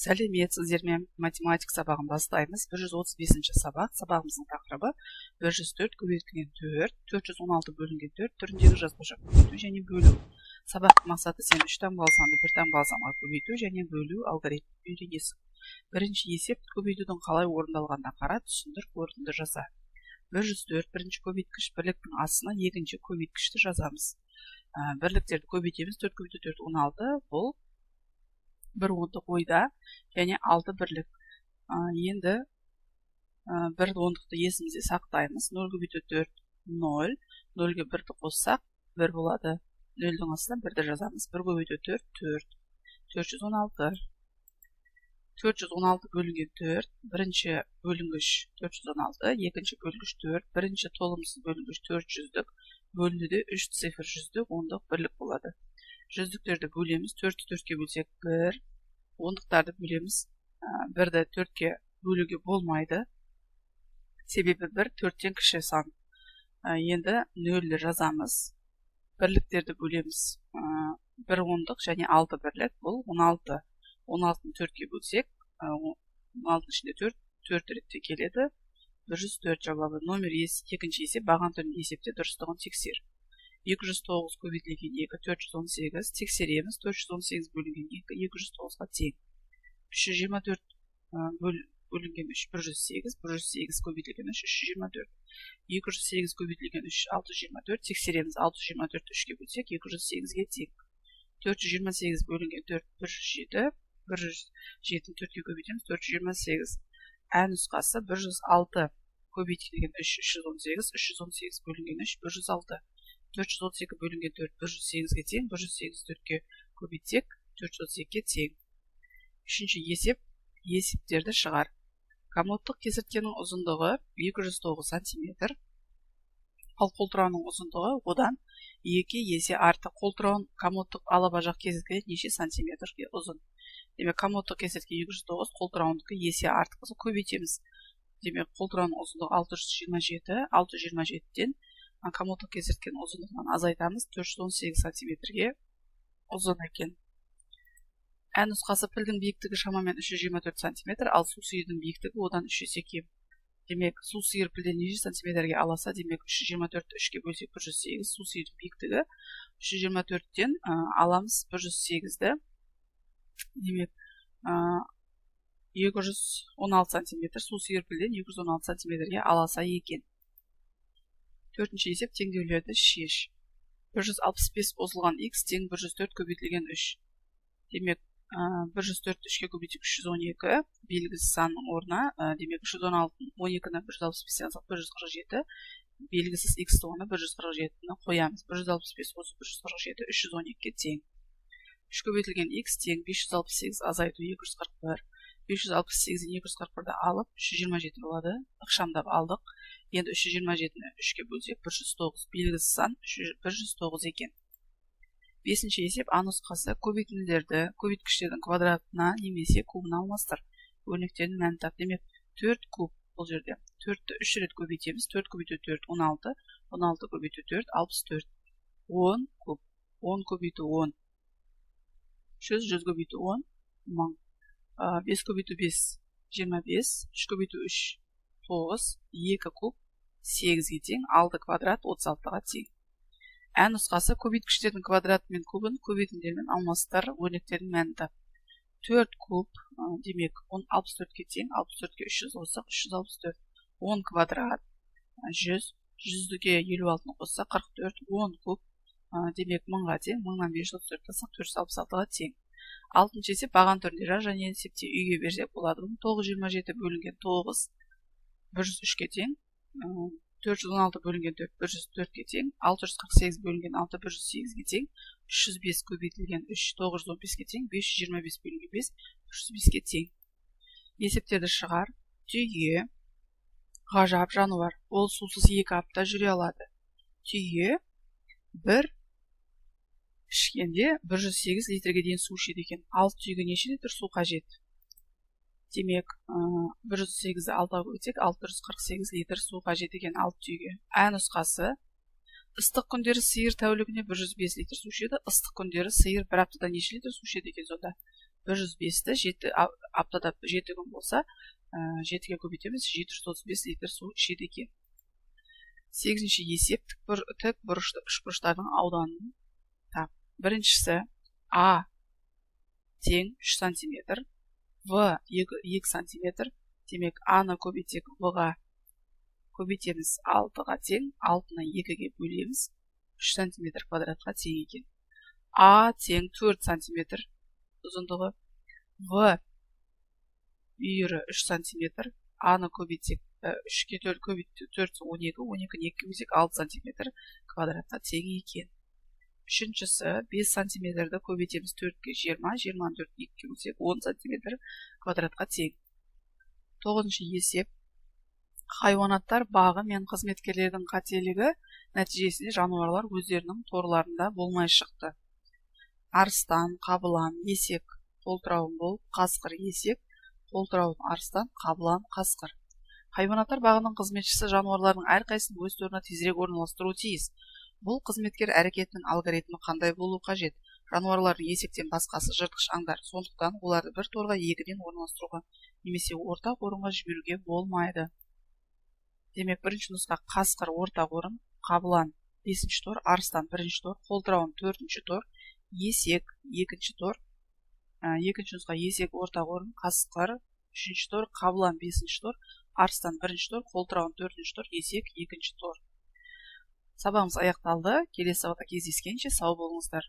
Сәлеметсіздер ме! Математика сабағын бастаймыз. 135 сабақ. Сабағымыздың тақырыбы: 104 көбейтілген 4, 416 бөлінген 4 түріндегі жазбаша көбейту және бөлу. Сабақтың мақсаты: сен үш таңбалы санды бір таңбалы санға көбейту және бөлу алгоритмін үйренесің. Бірінші есеп. Көбейтудің қалай орындалғанына қара, түсіндір, қорытынды жаса. 104, бірінші көбейткіш, бірліктің астына екінші көбейткішті жазамыз. Бірліктерді көбейтеміз. 4 көбейту 4 – 16, бұл бір ондық ойда, және алты бірлік. Енді бір ондықты есімізде сақтаймыз. 0 көбейту 4 – 0, нөлге бірді қоссақ, бір болады. Нөлдің астына бірді жазамыз. 1 көбейту 4 – 4, 416. 416 бөлінген 4. Бірінші бөлінгіш 416, екінші бөлінгіш 4. Бірінші толымсыз бөлінгіш 4 жүздік, бөлінуде 3 цифр жүздік, ондық, бірлік болады. Жүздіктерді бөлеміз. Төртті төртке бөлсек, бір. Ондықтарды бөлеміз. Бірді төртке бөлуге болмайды, себебі бір төрттен кіші сан. Енді нөлді жазамыз. Бірліктерді бөлеміз. Бір ондық және алты бірлік, бұл 16. 16-ны төртке бөлсек, 16-ның ішінде төрт төрт ретте келеді. 104 жауабы. Номер екінші есеп. Баған түрінде есепте, дұрыстығын тексер. 209 көбейтілген 2 – 418. Тексереміз. 418 бөлінген 2 209-ға тең. 324 бөлінген 3 – 108. 108 көбейтілген 3 – 324. 208 көбейтілген 3 – 624. Тексереміз. 624-ті 3-ке бөлсек, 208-ге тең. 428 бөлінген 4 – 107. 107-ні 4-ке көбейтеміз, 428. Ә нұсқасы: 106 көбейтілген 3 – 318. 318 бөлінген 3 – 106. 432 бөлінген 4 108-ге тең. 108 төртке көбейтсек, 432-ге тең. Үшінші есеп. Есептерді шығар. Комодтық кесірткенің ұзындығы 209 сантиметр, ал қолтырауынның ұзындығы одан 2 есе артық. Қолтырауын комодтық алабажақ кесірткеден неше сантиметрге ұзын? Демек, комодтық кесіртке 209, қолтырауындікі есе артық болса, көбейтеміз. Демек, қолтырауынның ұзындығы 627. 627-ден комодтық кесірткенің ұзындығынан азайтамыз, 418 сантиметрге ұзын екен. Ә нұсқасы: пілдің биіктігі шамамен 324 сантиметр, ал су сиырдың биіктігі одан 3 есе кем. Демек, су сиыр пілден неше сантиметрге аласа? Демек, 324-ті 3-ке бөлсек, 108. Су сиырдың биіктігі 324-тен аламыз 108-ді, демек, 216 сантиметр. Су сиыр пілден 216 сантиметрге аласа екен. Төртінші есеп. Теңдеулерді шеш. 165 қосылған х тең 104 көбейтілген 3. Демек, 104-ті 3-ке көбейтсек, 312. Белгісіз санның орнына, демек, 316, 12-ні 165-тен алсақ, 147. Белгісіз х орнына 147-ні қоямыз. 165 қосу 147 312-ге тең. 3 көбейтілген х тең 568 азайту 241. 568-ден 241-ді алып, 327 болады. Ықшамдап алдық. Енді 327-ні 3-ке бөлсек, 109. Белгісіз сан 109 екен. Бесінші есеп. А нұсқасы: көбейтінділерді көбейткіштердің квадратына немесе кубына алмастыр, өрнектердің мәнін тап. Демек, 4 куб. Бұл жерде 4-ті 3 рет көбейтеміз. 4 көбейту 4 – 16, 16 көбейту 4 – 64. 10 куб. 10 көбейту 10 – 100, 100 көбейту 10 – 1000. 5 көбейту 5 – 25, 3 көбейту 3 – 9. 2 куб 8-ге тең, 6 квадрат 36-ға тең. Ә нұсқасы: көбейткіштердің квадраты мен кубын көбейтінділермен алмастыр, өрнектердің мәнін тап. 4 куб, демек, 64-ке тең. 64-ке 3 қоссақ, 364. 10 квадрат 100, 100-ге 56-ны қоссақ, 44. 10 куб, демек, 1000-ға тең. 1000-нан 534 алсақ, 466-ға тең. Алтыншы есеп. Баған түрінде жаз және есепте, үйге берсек болады. 927 бөлінген 9 103-ке тең. 416 бөлінген 4 104-ке тең. 648 бөлінген 6 108-ге тең. 305 көбейтілген 3 915-ке тең. 525 бөлінген 5 305-ке тең. Есептерді шығар. Түйе – ғажап жануар. Ол сусыз 2 апта жүре алады. Түйе бір ішкенде 108 литрге дейін су ішеді екен. Ал түйеге неше литр су қажет? Демек, 108-ді 6-ға көбейтсек, 648 литр су қажет екен алты түйеге. Ә нұсқасы: ыстық күндері сиыр тәулігіне 105 литр су ішеді. Ыстық күндері сиыр бір аптада неше литр су ішеді екен сонда? 105-ті 7 Аптада 7 күн болса, 7-ге көбейтеміз, 735 литр су ішеді екен. Сегізінші есеп: тік бұрышты үшбұрыштардың ауданын тап. Біріншісі: А тең 3 сантиметр, В 2 сантиметр. Демек, А-ны көбейтсек, В-ға көбейтеміз, 6-ға тең, 6-ны 2-ге бөлеміз, 3 сантиметр квадратқа тең екен. А тең 4 сантиметр ұзындығы, В бүйірі 3 сантиметр. А-ны көбейтсек, 3-ке 4 көбейтсек, 4, 12, 12-ні 2-ге бөлсек, 6 сантиметр квадратқа тең екен. Үшіншісі: 5 сантиметрді көбейтеміз 4-ке, 20, 20-ны 4 2-ге бөлсек, 10 сантиметр квадратқа тең. Тоғызыншы есеп: хайуанаттар бағы мен қызметкерлердің қателігі нәтижесінде жануарлар өздерінің торларында болмай шықты. Арыстан, қабылан, есек қолтырауын болып, қасқыр, есек қолтырауын, арыстан, қабылан, қасқыр. Хайуанаттар бағының қызметшісі жануарлардың әрқайсысын өз торына тезірек орналастыруы тиіс. Бұл қызметкер әрекетінің алгоритмі қандай болуы қажет? Жануарлардың есектен басқасы жыртқыш аңдар, сондықтан оларды бір торға екіден орналастыруға немесе ортақ орынға жіберуге болмайды. Демек, бірінші нұсқа: қасқыр ортақ орын, қабылан бесінші тор, арыстан бірінші тор, қолтырауын төртінші тор, есек екінші тор. Екінші нұсқа: есек ортақ орын, қасқыр үшінші тор, қабылан бесінші тор, арыстан бірінші тор, қолтырауын төртінші тор, есек екінші тор. Сабағымыз аяқталды. Келесі сабақта кездескенше сау болыңыздар.